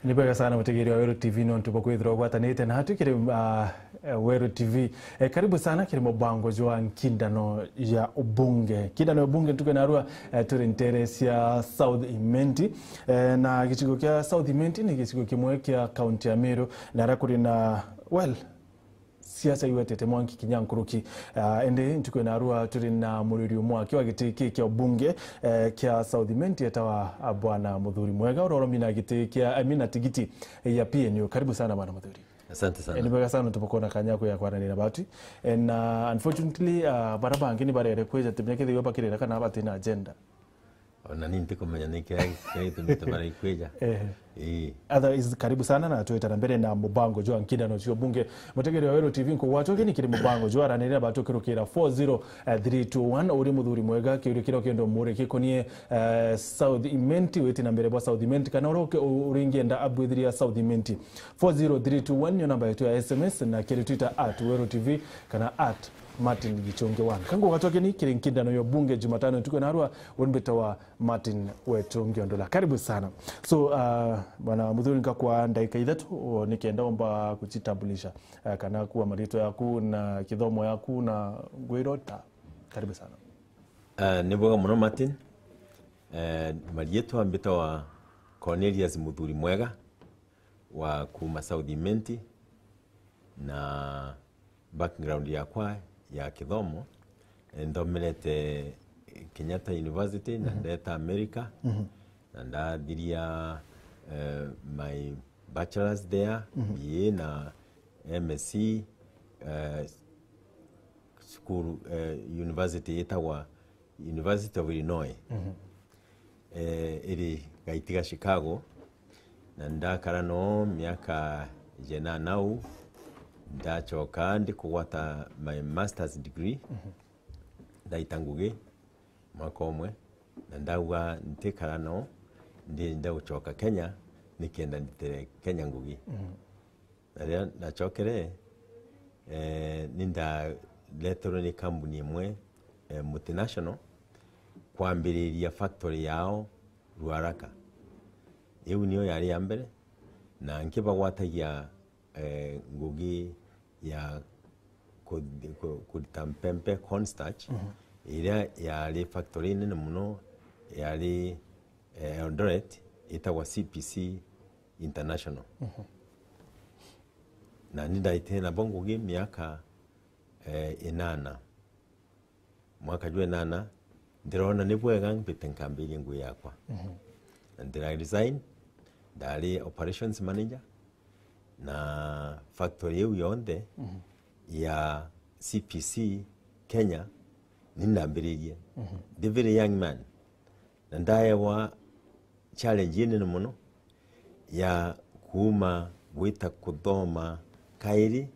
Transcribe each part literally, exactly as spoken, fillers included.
Ni bwega sana mutegeri wa Weru T V nontu bwa kwithirwa ugwatanite na atwi kiri, ah, eh, Weru T V. Eh, karibu sana kiri mubango jwa nkindano ya ubunge. Nkindano ya ubunge ntuku ya narua, eh, turi ntere cia South Imenti. Eh, na gicigo kia South Imenti ni gicigo kimwe kia kaunti ya Meru, na aria kuri na, well, siasa iwetete mwanki kinya nkuruki. Ah, indi ntuku ya narua turi na muriri umwe aki wa giti ki kia ubunge, eh, kia South Imenti etawa, ah, Bwana Muthuri Mwega, uroromina giti kia, I mean, na tigiti ya P N U. Karibu sana, Bwana Muthuri. Asante sana. Eh, ni bwega sana tubukona kanya ku ya kwaraniria batwi. Eh, na unfortunately, ah, bara bangi ni barere kwija, timenya kethirwa bakirira kana batina agenda. Ona ni ntikumenya ni kiria kiria gitumite baraikwija. Eh. Ii. Otherwise, karibu sana na twitana mbere na mubango jwa nkindano cio bunge. Mutegeri wa Weru T V nkugwatwo kini kiri mubango jwa aranirira batukirukira four zero three two one. Uri Muthuri Mwega, kiuria kiria ukienda umure kikonie, eh, South Imenti, witi na mbere bwa South Imenti, kana uria uki-, u-, uringienda abwithiria South Imenti. Four zero three two one niyo namba yetu ya S M S, na kiri Twitter at Weru T V kana at Martin Gichungi one. Kangu gatwakeni kiri nkindano yo bunge Jumatano ntuku ya narua, we mbitawa Martin Wetu Ngiondola. Karibu sana. So, uh, Bwana Muthuri, nkakwa ndagika ithatu, o, nikenda omba kujitambulisha, uh, kana kuwa maritwa yaku na kithomo yaku na ngwirota. Karibu sana. Uh, ni bwega muno, Martin. Uh, marietwa mbitawa Cornelius Muthuri Mwega wa kuma South Imenti, na background yakwa ya kithomo, eh, nthomerete Kenyatta University na ndeta America, na ndathiria, eh, my bachelor's there, B A na M S C, eh, school, eh, university itagwa University of Illinois, eh, iri gaiti ga Chicago, na ndakara no miaka jenana u, ndachoka ndikugwata my master's degree, ndaita ngugi mwaka umwe, na ndauga ntikara no, ndienda guchoka Kenya, nikenda nditire Kenya ngugi. Na riria nachokere, eh, ni ndareterwe ni kambuni imwe, eh, multinational, kwambiriria factory yao Ruaraka. Iu niyo yari ya mbere, na nkibagwatagia, eh, ngugi ya ku-, ku-, kurita mpempe, cornstarch, iria yari factory nene muno yari, eh, Eldoret, itagwa C P C International. Na ni ndaitire nabo ngugi miaka, eh, inana. Mwaka jwa inana, ndirona ni bwega mbite nkambirie ngugi yakwa. Na ndira resign, ndari operations manager, na factory iu yonthe ya C P C Kenya ni ndambiririe. Ndi very young man. Na ndaewa challenge inene muno ya kuuma gwita kuthoma kairi,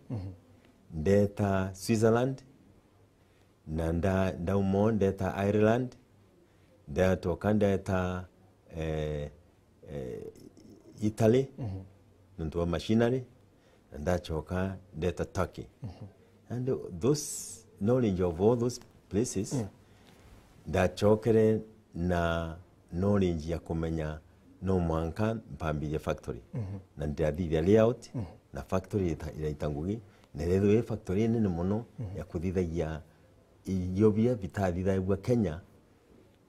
ndeta Switzerland, na nda-, ndauma o ndeta Ireland, ndatoka ndeta, eh, eh, Italy, nontu wa machinery, na ndachoka ndeta Turkey. And those knowledge of all those places, ndachokere na knowledge ya kumenya no mwanka mpambirie factory. Na ndirathithia layout, na factory ita-, iraita ngugi, na irethirwa i factory nene muno ya kuthithagia irio biria bitathithagua Kenya,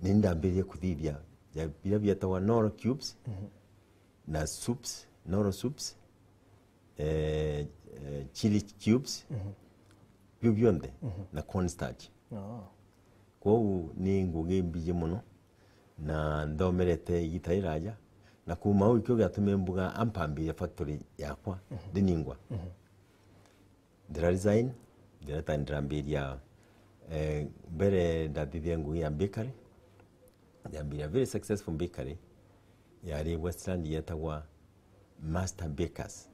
ni ndambirie kuthithia ya biria bietagwa Knorr cubes, na soups, Knorr soups, eh, eh, chili cubes, biu bionthe, na cornstarch. Kwou ni ngugi mbiji muno, na nthomerete igita riraja, na kuuma au ikio giatumi mbuga ampambirie factory yakwa ndiningwa. Ndira resign, ndireta ndirambiria, eh, mbere ndathithia ngugi ya bakery, ndirambiria very successful bakery yari Westland yetagwa Master Bakers.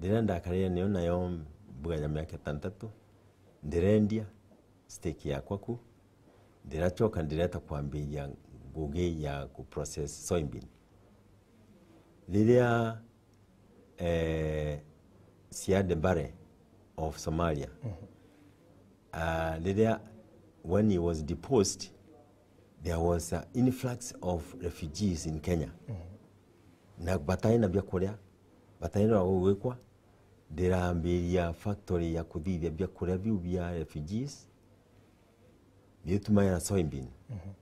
Riria ndakarire niyo nayo mbuga ya miaka itantatu, ndirendia stake yakwa ku, ndirachoka ndireta kwambiria ngugi ya ku process soybean. Riria, eh, Siad Barre of Somalia, ah, riria, when he was deposed, there was an influx of refugees in Kenya. Na batai na biakuria, batai na gwa gwikwa, ndirambiria factory ya kuthithia biakuria biu bia refugees, biutumagira soybean. Mhm.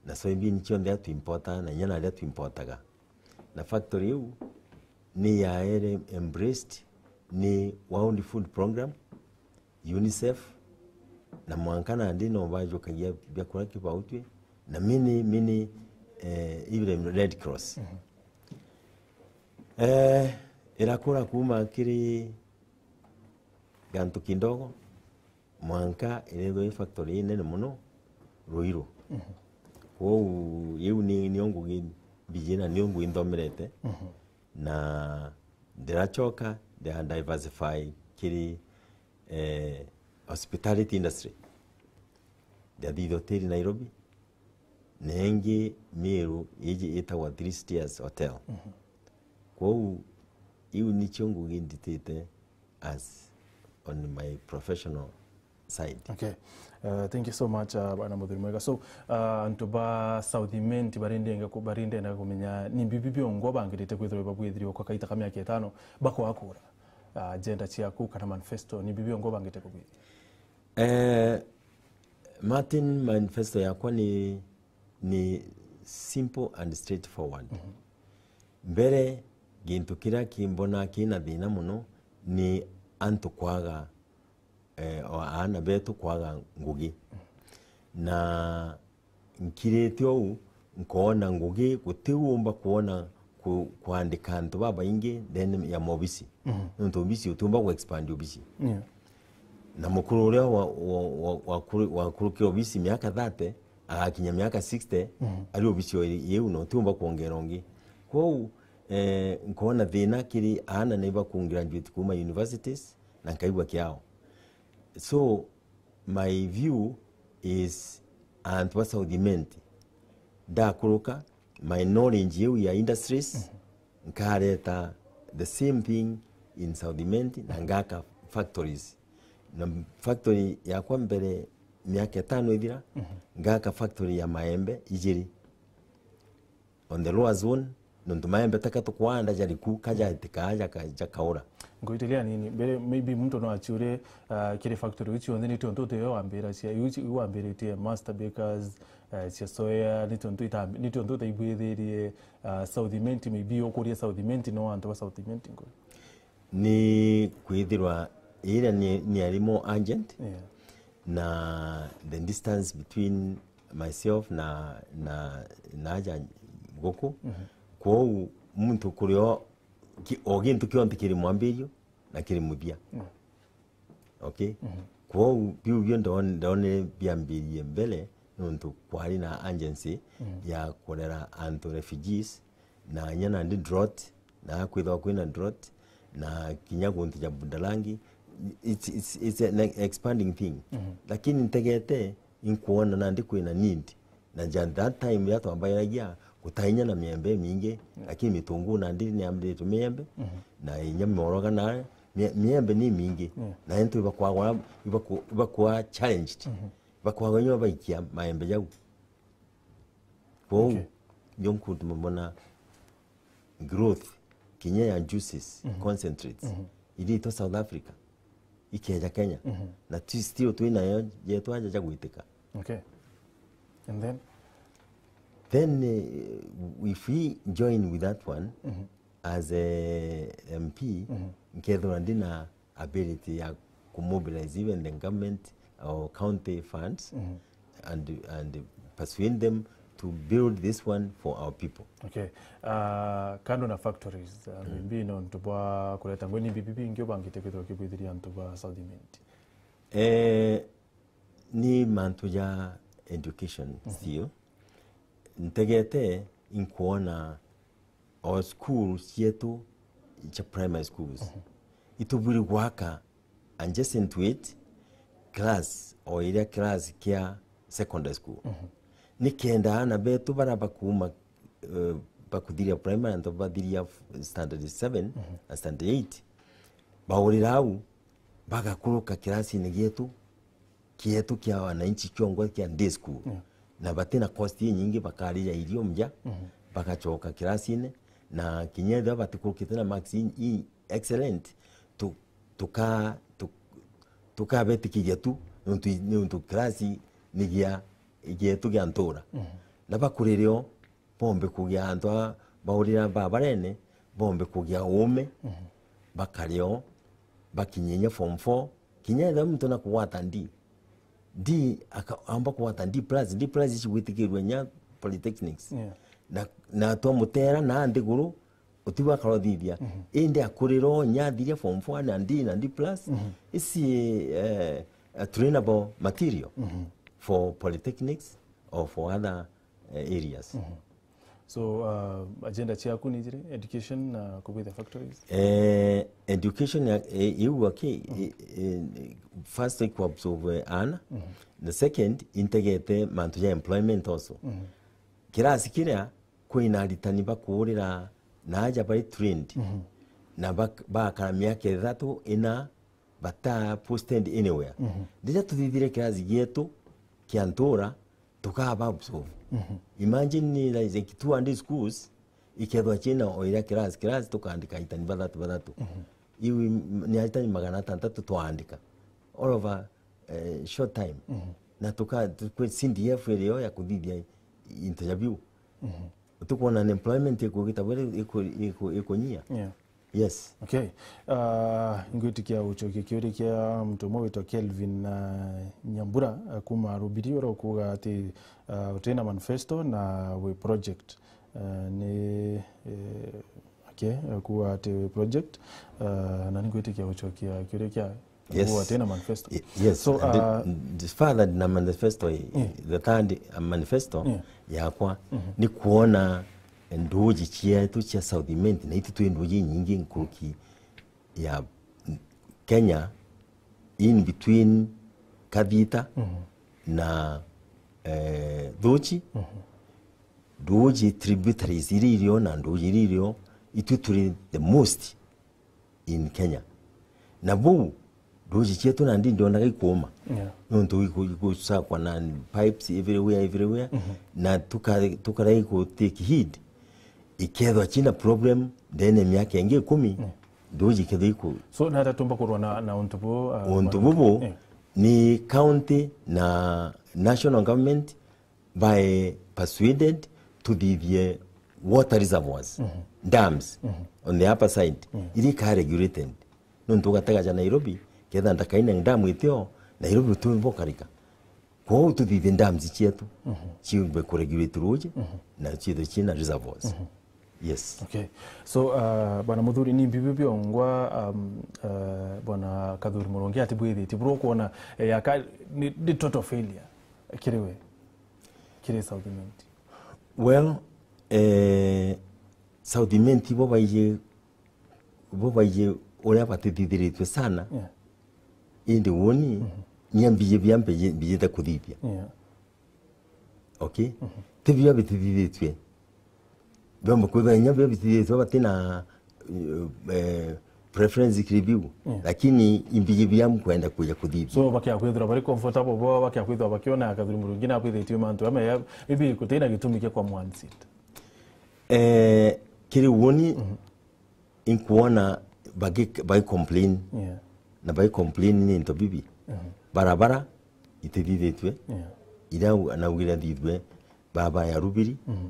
Na soybean cionthe iria twimpota, na inya naria twimpotaga. Na factory iu ni yaere embraced ni World Food Program, UNICEF, na mwanka nandi no bajukagia biakuria kibautwi, na many, many, eh, even Red Cross. Mhm. Eh, irakura kuuma kiri gantu kindogo, mwanka irethwa i factory inene mono Ruiru. Mhm. Kwou iu ni, nio ngugi mbiji na nio ngugi nthomerete. Mhm. Na ndirachoka, ndira diversify kiri, eh, hospitality industry. Ndathithia hoteli Nairobi, na ingi Meru, iji itagwa Three Steers Hotel. Mhm. Kwou, iu nicio ngugi nditite as on my professional side. Okay. Uh, thank you so much, uh, Bwana Muthuri Mwega. So, uh, antu ba South Imenti barindenge ku-, barindenda kumenya ni bibi biongo bangirite kwithirwa babwithirio kwa kaita ka miaka itano, bakwakura, uh, agenda ciaku kana manifesto, ni bibi biongo bangirite kubwithia? Eh, Martin, manifesto yakwa ni, ni simple and straightforward. Mhm. Mbere, gintu kiria kimbona kina thina mono ni antu kwaga, eh, o aana betu kwaga ngugi. Na nkirite uu, nkoona ngugi, guti uumba kwona ku-, kwandika antu babaingi ndene ya mobisi. Mhm. Nontu obisi utiumba ku expand obisi. Yeah. Na mukuru uria wa, wa, wa, wakuru-, wakurukire obisi miaka thirty, agakinya miaka sixty, mhm, ari obisi o iu, na utiumba kwongera ungi. Kwou, eh, nkoona thina kiri aana ni baku graduate kuuma universities, na nkaigua kiao. So, my view is antu ba South Imenti, ndakuruka, my knowledge iu ya industries, mhm, nkareta the same thing in South Imenti, na ngaka factories. Na factory yakwa mbere miaka itano ithira, mhm, ngaka factory ya maembe ijiri on the lower zone, nontu maembe taka tukwanda jariku, ka jatikaa, jaka-, jakaura. Ngwitiria nini, mbere maybe muntu no achiure, uh, kiri factory iu cionthe ni tionthe uti yo wambiracia, iu ici-, iu wambiritie Master Bakers, uh, cia Soya, ni tionthe itambi-, ni tionthe utaibwithirie, uh, South Imenti, maybe ukuria South Imenti, no antu ba South Imenti ngui? Ni kwithirwa iria ni, ni ari more urgent, yeah, na the distance between myself na, na, na aja guku. Mhm. Kwou muntu kuri o ki-, o gintu kionthe kiri mwambirio na kiri muthia. Mm. Okay? Mhm. Kwou biu bio ndon-, ndonire biambirie mbere, nontu kwari na urgency, mm, ya kurera antu refugees, na inya nandi drought, na kwithagwa kwina drought, na kinya guntu ja Budalangi, it's, it's, it's an expanding thing. Mhm. Lakini ntegete, inkwona nandi kwina need. Na ja that time riria twambagiragia, gutai inya na miembe imingi, yeah, lakini mitunguu nandi niambiritwe miembe, mhm, na inya moroga na mie-, miembe ni mingi. Yeah. Na antu ibakwagwa, ibaku-, ibakwa challenged. Mhm. Ibakwagwa inya baikia maembe jau. Kwou, okay, ndio nkutumamona growth kinya ya juices, mhm, concentrates, mhm, iria itwa South Africa, ikeja Kenya. Mhm. Na ti still twinayo yetu aja ja gwitika. Okay. And then? Then, eh, if we join with that one, mhm, as a M P, mhm, nkethirwa ndina ability ya kumobilize even the government or county funds, mhm, and, and persuade them to build this one for our people. Okay. Uh, kando na factories, uh, mm, maybe nontu bwa kureta ngui, ni bibi bingi ubangite kwithirwa kibwithiria antu ba South Imenti? Eh, ni mantu ja education, mhm, still. Ntegete inkwona o schools cietu cia primary schools, mhm, itubwiri gwaka adjacent to it class, o iria class kia secondary school. Mhm. Nikenda aana betu baria bakuuma, eh, bakuthiria primary, antu bathiria f-, standard seven, mhm, na standard eight, baurira au, bagakuruka kirasini gietu, kietu kia wananchi kiongwa kia day school. Yeah. Na batina cost inyingi, bakarija irio mja, mhm, bagachoka kirasini, Na kinya ethirwa batikurukite na marks in, in excellent, tu-, tuka-, tu-, tukabetikiria tu, nontu, nontu class ni gia, gietu gia ntura. Mhm. Na bakurire o, bombe kugia antu a baurira ba barene, bombe kugia uume, mhm, bakare o, bakinye inya form four, kinya ethirwa muntu na kugwata D. D, aka-, amba kugwata D plus, D plus icigwitikirua inya polytechnics. Yeah. Na, na twamutera na nthiguru, utibu akarothithia. Mhm. Indi akurira o inya athiria form four na D na D plus, mhm, ici, eh, a trainable material, mhm, for polytechnics or for other, eh, areas. Mhm. So, uh, agenda ciaku ni jiri education na kubwithia factories? Eh, education ya, eh, iu aki, mhm, eh, eh, first ku absorb, eh, ana. Mhm. The second, integete mantu ja employment also. Mhm. Kirasi kiria kwina aritani bakuurira na aja bari trained, mhm, na bak-, bakara miaka ithatu, ina, bata posted anywhere. Mhm. Riria tuthithire kirasi gietu kia ntura, tukaba absorb. Mhm. Imagine ni like two hundred schools, ikethwa ciina o iria class, class tukaandika aritani bathatu, bathatu. Mhm. Iu im-, ni aritani magana atantatu twaandika. All over, eh, short time. Mhm. Na tuka, tukwe C D F irio ya kuthithia into ya biu. Mhm. Tukwona unemployment ikugita bwere iku-, iku-, ikunyia. Yeah. Yes. Okay. Ah, ngwitikia ucokia kiuria kia muntu umwe witwa Kelvin, ah, Nyambura, ah, kuma Rubiri, uria ukuuga ati, ah, utina manifesto na wi project. Ah, ni, eh, okay, akuuga ati wi project. Ah, na ningwitikia ucokia kiuria kia Yes. Uguo atina manifesto. Y-, yes. So, and the, uh, the further na manifesto, yeah, the third, uh, manifesto, yeah, yakwa, mhm, ni kuona nduuji cietu cia South Imenti, na itu twi nduuji inyingi nkuruki ya Kenya, in between Kathita, mhm, na, eh, Thuchi. Mhm. Nduuji tributaries iria irio na nduuji iria irio, itu turi the most in Kenya. Na buu, nduuji cietu nandi ndionaga ikuuma. Yeah. Nontu iku-, ikusakwa na pipes everywhere, everywhere. Mhm. Na tuka-, tukarega ku take heed, ikethwa cina problem, ndene miaka ingi ikumi, yeah, nduuji ikethwa iku- So, nata tumba kurwa na, na untu buu, uh, untu bubu, yeah, ni county na national government bae persuaded tuthithie water reservoirs, mhm, dams, mhm, on the upper side, mhm, iria ikaa regulated. Nontu ugatega ja Nairobi, ketha ndakaine dam itio, Nairobi utumbi bukarika. Kwou tuthithie dams cietu, mhm, ciumbe kuregulate ruuji, mhm, na ciithwe ciina reservoirs. Mhm. Yes. Okay. So, uh, Bwana Muthuri, ni mbibi biongwa, um, uh, Bwana Kathuri Murungi ati bwithitie, buru kuona, eh, yaka ni, ni total failure kiri we, kiri South Imenti? Well, eh, South Imenti bo baiji, bo baiji uria batithithiritue sana, yeah, indi woni, mhm, nia mbiji bia mbiji-, mbijite kuthithia. Yeah. Okay? Mhm. Ti bia bitithithitue. Biomba kwithwa inya bia bitithithitue batina, eh, preference kiri biu. Mm. Lakini imbiji bia mkwenda kuja kuthithia. So, bakia kwithirwa bari comfortable bo, bakia kwithirwa bakiona Kathuri Murungi na bwithitue mantu ame ya, maybe kutina gitumi kia kwa mwansit. Eh, kiri woni, mhm, inkwona bagi-, bagi complain. Yeah. Na bagi complain ni into bibi. Mhm. Barabara itithithitue. Yeah. Ira u-, anaugire thithue barabara ya Rubiri, mhm,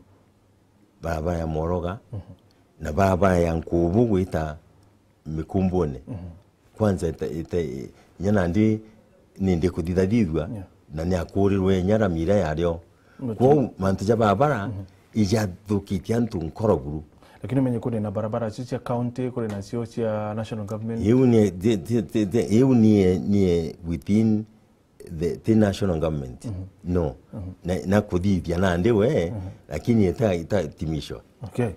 barabara ya Moroga, mhm, na barabara ya Nkubu gwita Mikumbune. Mhm. Kwanza ita-, ita-, inya nandi nindi kuthithathithua, yeah, na ni akurirwe inya rami iria yario. But kwou mantu ja barabara, mhm, ijathukitie antu nkoro buru. Lakini umenye kuri na barabara cio cia county, kuri nacio cia national government. Iu ni, ti, ti, ti, ti, iu ni, ni within the, the national government. Mhm. No. Mhm. Na, na kuthithia nandi we, mhm, lakini ita, itatimishwa. Okay.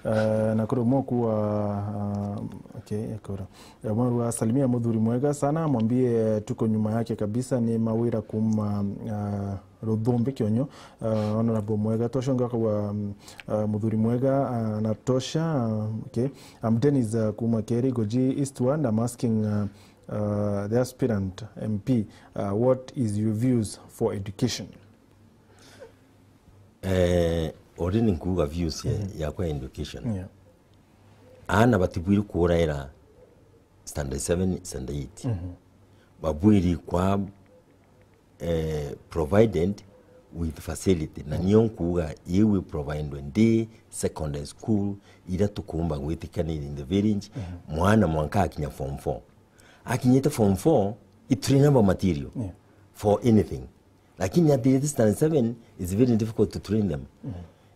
Eh, na kuri umwe kuwa, ah, okay, ekora. Eh, umwe kuwa, "Salimia Muthuri mwega sana, mwambie tuko nyuma yake kabisa, ni Mawira kuma, ah, Ruthumbi Kionyo." Ah, Honorable Mwega, tosha ngakagwa, mm, ah, Muthuri Mwega, ah, anatosha. Ah, okay. I'm Dennis, ah, kuma Keri, Goji Eastward. I'm asking, ah, ah, the aspirant M P, ah, what is your views for education? Eh, already nkuuga views ya, mhm, yakwa education. Yeah. Aana batibwiri kuuraira standard seven, standard eight. Babwiri kwa, eh, provided with facility. Na nio nkuuga iu iprovidwe ndi secondary school iria tukuumba gwitikaniria in the village, mwana mwanka akinya form four. Akinyite form four, itrainable material for anything. Lakini at the standard seven, it's very difficult to train them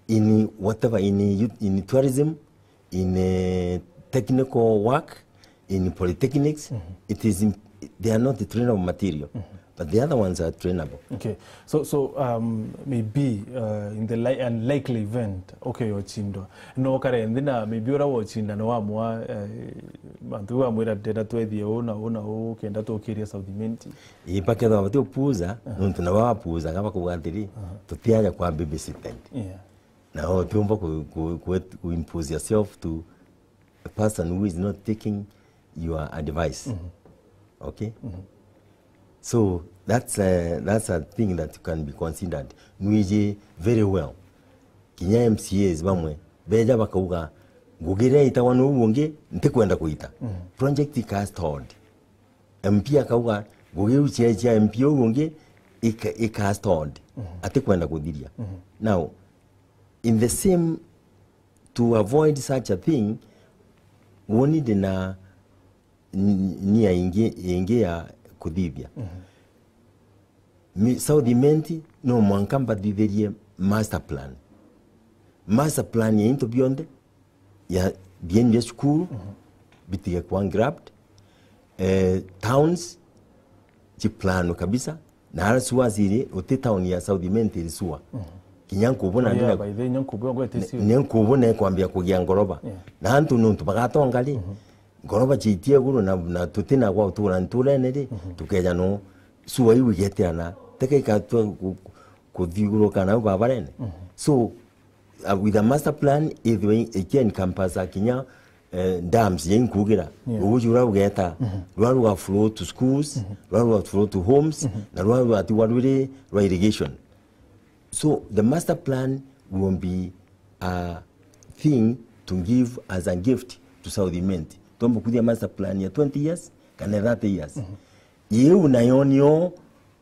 in whatever, in youth, in tourism, in, eh, technical work, in polytechnics. It is im-, they are not trainable material, but the other ones are trainable. Okay. So, so, um, maybe, uh, in the li-, unlikely event, okay, ochindwa. No kare nthi na maybe ura wochinda no wamwa, eh, mantu wamwira ndenda twethie uu na uu na uu, kenda tukiria South Imenti. Ii, bakethwa bati upuuza, nontu nabo bapuuzaga bakauga atiri, tutiaja kwa baby sit. Yeah. Na utiumba ku, ku, ku, ku impose yourself to a person who is not taking your advice. Okay? So that's a, that's a thing that can be considered. Nwiji very well. Kinya M C As bamwe beja bakauga, "Ngugi iria itagwa nuu ungi, ntikwenda kuita." Project ika stalled. M P akauga, "Ngugi iu cia, cia M P uu ungi ika, ika stalled." Atikwenda kuthiria. Now, in the same, to avoid such a thing, woni ndina n-, nia ingi, ingi ya kuthithia. Mi-, South Imenti no mwanka mbathithirie master plan. Master plan ya into bionthe, ya biendi bia cukuru, bitige kwa grabbed. Eh, towns, chiplanwe kabisa. Na ara sewers iri, uti town ya South Imenti iri sewer. Kinya nkubona ndina, by the way, nyo nkubu ngwete sio. Ni nkubona ikwambia kugia ngoroba. Yeah. Na antu nontu bagatonga ri, ngoroba chiitie iguru na, na tutina gwa gutura nturene ri, tukeja no sewer iu igeterana. Teka ikatua ku-, ku-, kuthiuruka nau babarene. So, uh, with a master plan, ithwe ikia encompass kinya, eh, dams ya inkugira. Yeah. Ruuji ruria rugeta, ruria ruga flow to schools, ruria ruga flow to homes, na ruria rugatigwa rwiri rwa irrigation. So the master plan will be a thing to give as a gift to South Imenti. Twambe kuthia master plan ya twenty years kana thirty years. Iu nayo nio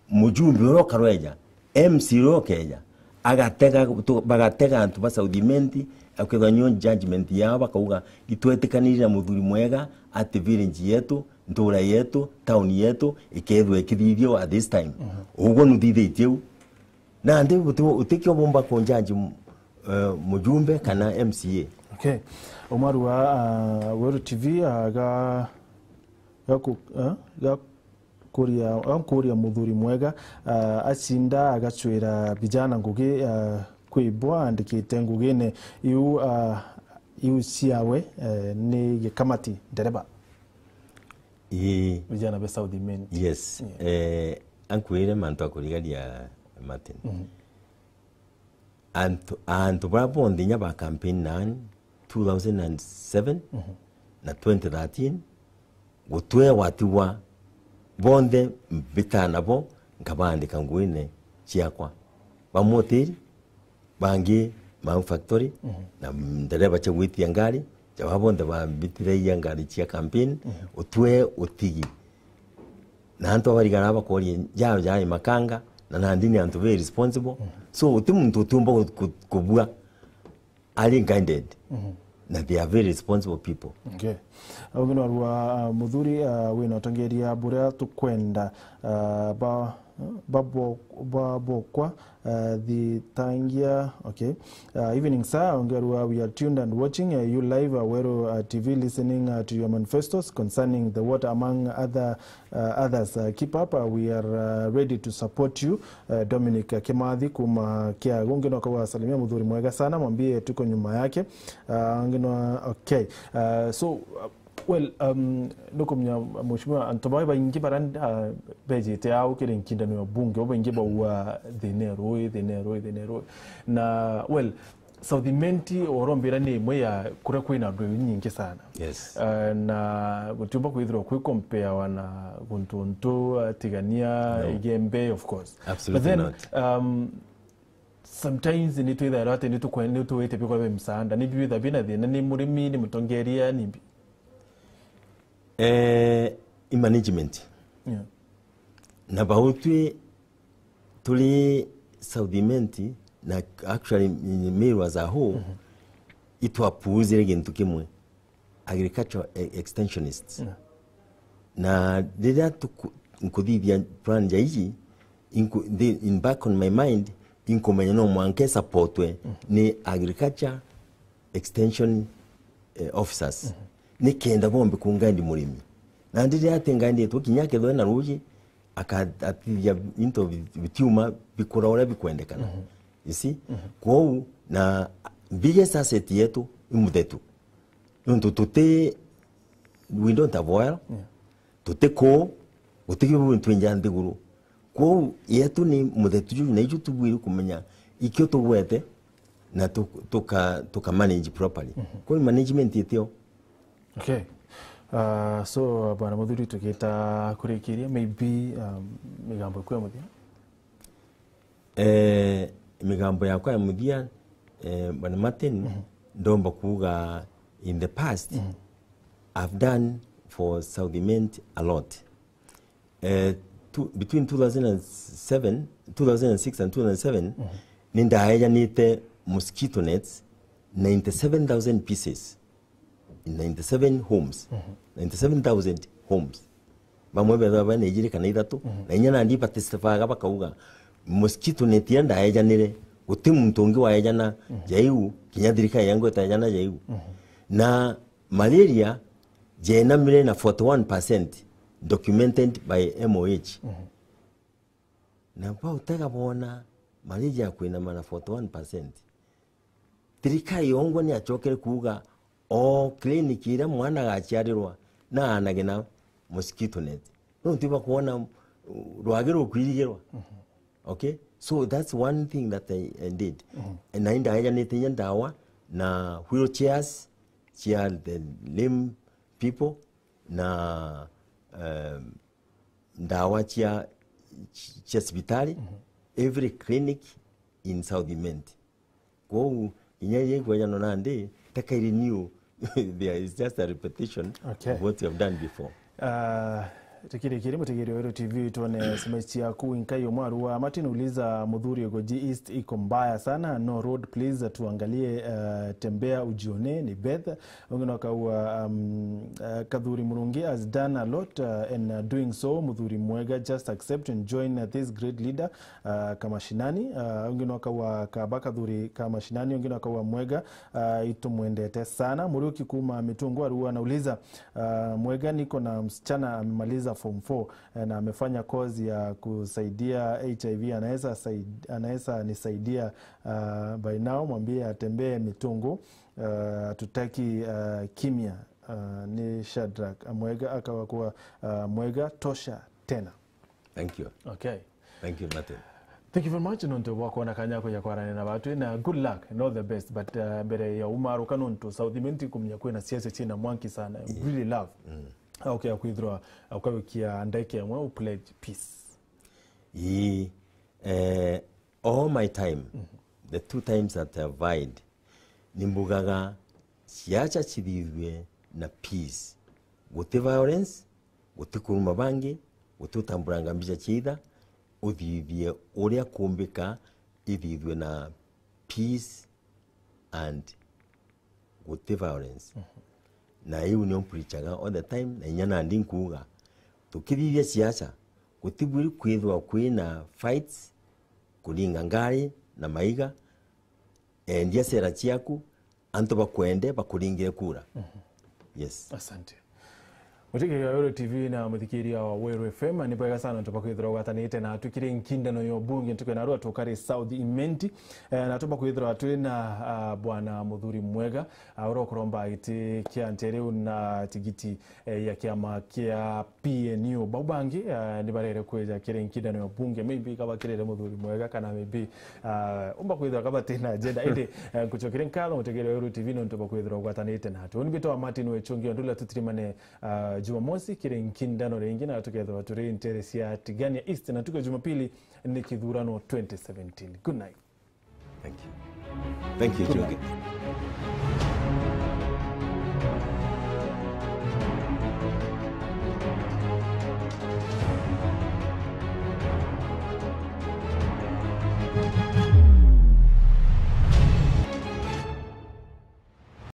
mujumbe uria ukarweja, M C uria ukeja, agatega, tu-, bagatega antu ba South Imenti, akethwa nio judgment yao, bakauga, "Itwetikanirie na muthuri mwega ati village yetu, ntura yetu, town yetu, ikethwa ikithithio at this time." Uguo nuthithitie u. Nandi uti-, utikio bumba kunjaji, eh, mujumbe kana M C A. Okay. Umaru wa, ah, Weru T V, ah, ga, ga ku-, ah, ga kuria, ah, kuria muthuri mwega, ah, acinda agacwira vijana ngugi, ah, kwibwa andikite ngugine iu, ah, iu ciawe, eh, ni gikamati ndereba. Ii. Vijana be South Imenti. Yes. Yeah. Eh, ankwire mantu akurigaria Martin. Antu, antu baria bonthe inya ba campaign nani two thousand and seven na twenty thirteen, gutwe watigwa bonthe mbitaa nabo, nkabaandika nguine ciakwa. Bamwe utiri, bangi mau factory, na ndereba cia gwitia ngari, jaba bonthe bambitiragia ngari cia campaign, utwe utigi. Na antu abarigara bakoria, jao jai makanga, na nandi ni antu very responsible. So, uti muntu utiumba ku-, ku-, kubua. Are guided. Na they are very responsible people. Okay. Au ngino arua, ah, muthuri, ah, wina utongeria buria tukwenda, ah, ba, ba bo-, ba bokwa, ah, thitangia, okay. Ah, evening, sir. Ongerua, we are tuned and watching, uh, you live, uh, Weru, uh, T V, listening, uh, to your manifestos concerning the water, among other, uh, others. Uh, keep up. Uh, we are, uh, ready to support you. Uh, Dominic Kimathi kuma Kiagu, ngino akauga, "Salimia muthuri mwega sana, mwambie tuko nyuma yake." Uh, ngino, okay. Uh, so, uh, Well, um, nukumenya, Mheshimiwa, antu bawe baingi bara, uh, bejite au kiri nkindano ya bunge, bo baingi baua thina e rui, thina e rui, thina e rui. Na, well, South Imenti, urombira ni imwe ya kuria kwina ndweu nyingi sana. Yes. Uh, na gutiumba kwithirwa kwi comparewa na guntu untu, uh, Tigania, no, Igembe, of course. Absolutely not. But then, um, Sometimes ni twithairwa ati ni tukwe-, ni tuwite bikorwa bi msaada. Ni bitha bina thina, ni murimi, ni mutongeria, ni bi- Eh, i management. Yeah. Na bau twi turi South Imenti, na actually Meru as a whole, itwapuuzire gintu kimwe, agricultural e-, extensionists. Yeah. Na riria tuku-, nkuthithia plan ja iji, inku-, the, in back on my mind, inkumenya no mwanka supportwe ni agriculture extension, eh, officers. Ni kenda bombe kungaindi murimi. Na ndiria ati ngainditwe kinya kethwe na ruuji, aka-, atithia into bi-, bitiuma bikura uria bikwendekana. You see? Kwou, na biggest asset yetu i muthetu. Nontu tuti, we don't have oil. Yeah. Tuti kuu, guti kiu twinja nthiguru. Kwou, yetu ni muthetu juju, na iju tubwiri kumenya ikio tugwete, na tu-, tuka, tuka manage properly. Kwou management itio. Okay. Uh, so, Bwana Muthuri, tugita kurikiria, maybe, um, migambo iku ya muthia? Eh, migambo yakwa ya muthia, eh, Bwana Martin, ndomba kuuga in the past, I've done for South Imenti a lot. Eh, two, between two thousand and seven, two thousand and six and two thousand and seven, ni ndaejanite mosquito nets ninety-seven thousand pieces. Ninety-seven homes. Ninety-seven thousand homes. Bamwe bethagwa bena ijiri kana ithatu, na inya nandi batestifaga bakauga, mosquito net iria ndaejanire, guti muntu ungi waejana jaiu, kinya thirikari yangu itaejana jaiu. Na malaria jenamire na forty-one percent documented by M O H. Na bautega bona malaria kwinama na forty-one percent. Thirikari yongwa ni acokere kuuga, o clinic iria mwana agaciarirwa na aanage na mosquito net. Nontu bakwona, uh, rwagi rukwirigirwa. Okay? So that's one thing that I, I did. Na indaejanite inya ndawa na wheelchairs cia the lame people na, um, ndawa cia, cia cibitari, every clinic in South Imenti. Kwou, inya iria ikwejana nandi, takairi new, there is just a repetition, okay, of what you have done before. Ah, tukirikiri mutegeri wa Weru T V, tuone S M S ciaku. Winkai Omwaru wa Martin uliza, Muthuri, Goji East iko mbaya sana, no road, please tuangalie, uh, tembea ujione, ni Beth. Ungi no akauga, um, uh, Kathuri Murungi has done a lot, uh, and, uh, doing so. Muthuri Mwega, just accept and join, uh, this great leader, uh, Kamashinani. Uh, ungi no akauga, Kaba Kathuri Kamashinani, ungi no akauga, Mwega, uh, itumwendete sana. Muriuki kuma Mitungu Arua anauliza, uh, Mwega, niko na msichana amemaliza form four, eh, na amefanya course ya kusaidia H I V, anaweza said-, anaweza nisaidia, uh, by now, mwambie atembee Mitungu. Uh, tutaki, uh, kimya. Uh, ni Shadrack Mwega, akawa kuwa, uh, Mwega tosha tena. Thank you. Okay. Thank you, Martin. Thank you very much nontu bwa kuona kanya kuja kwarania na batwi, na good luck and all the best, but, uh, mbere ya umaruka nontu South Imenti kumenya kwina siasa ciina mwanki sana. Really love. Okay, kwithirwa ukawikia ndeke imwe u pledge peace. Ii, eh, all my time, the two times that I've vied, nimbugaga ciaca cithithue na peace. Guti violence, guti kuruma bangi, guti utamburanga mbica cia itha, uthithie uria kumbika ithithue na peace and guti violence. Na iu nio mpreachaga all the time, na inya nandi nkuuga, tukithithia ciaca, gutibwiri kwithirwa kwina fights, kuringa ngari na maiga, endia sera ciaku, antu bakwende, bakuringire kura. Yes. Asante. Muthikiriria wa Weru T V na muthikiriria wa Weru F M, ni bwega sana nontu bwa kwithirwa ugwatanite natwi kiri nkindano ya ubunge ntuku ya narua tukari South Imenti. Eh, na tumba kwithirwa twi na, ah, Bwana Muthuri Mwega, ah, uria ukuromba giti kia ntere riu na tigiti, eh, ya kiama kia P N U. Bau bangi, ah, ni barere kwija kiri nkindano ya ubunge, maybe kaba kirire Muthuri Mwega kana maybe, ah, umba kwithirwa kaba tina agenda. Indi, eh, nkucokeria nkatho mutegeri wa Weru T V nontu bwa kwithirwa ugwatanite natwi. Uni mbitwa Martin Wechungi, o ndula tutirimane, ah, Jumamosi kiri nkindano ringi, na tukethirwa turi ntere cia Tigania East, na tuko Jumapili ni kithurano twenty seventeen. Good night. Thank you. Thank you, Junior.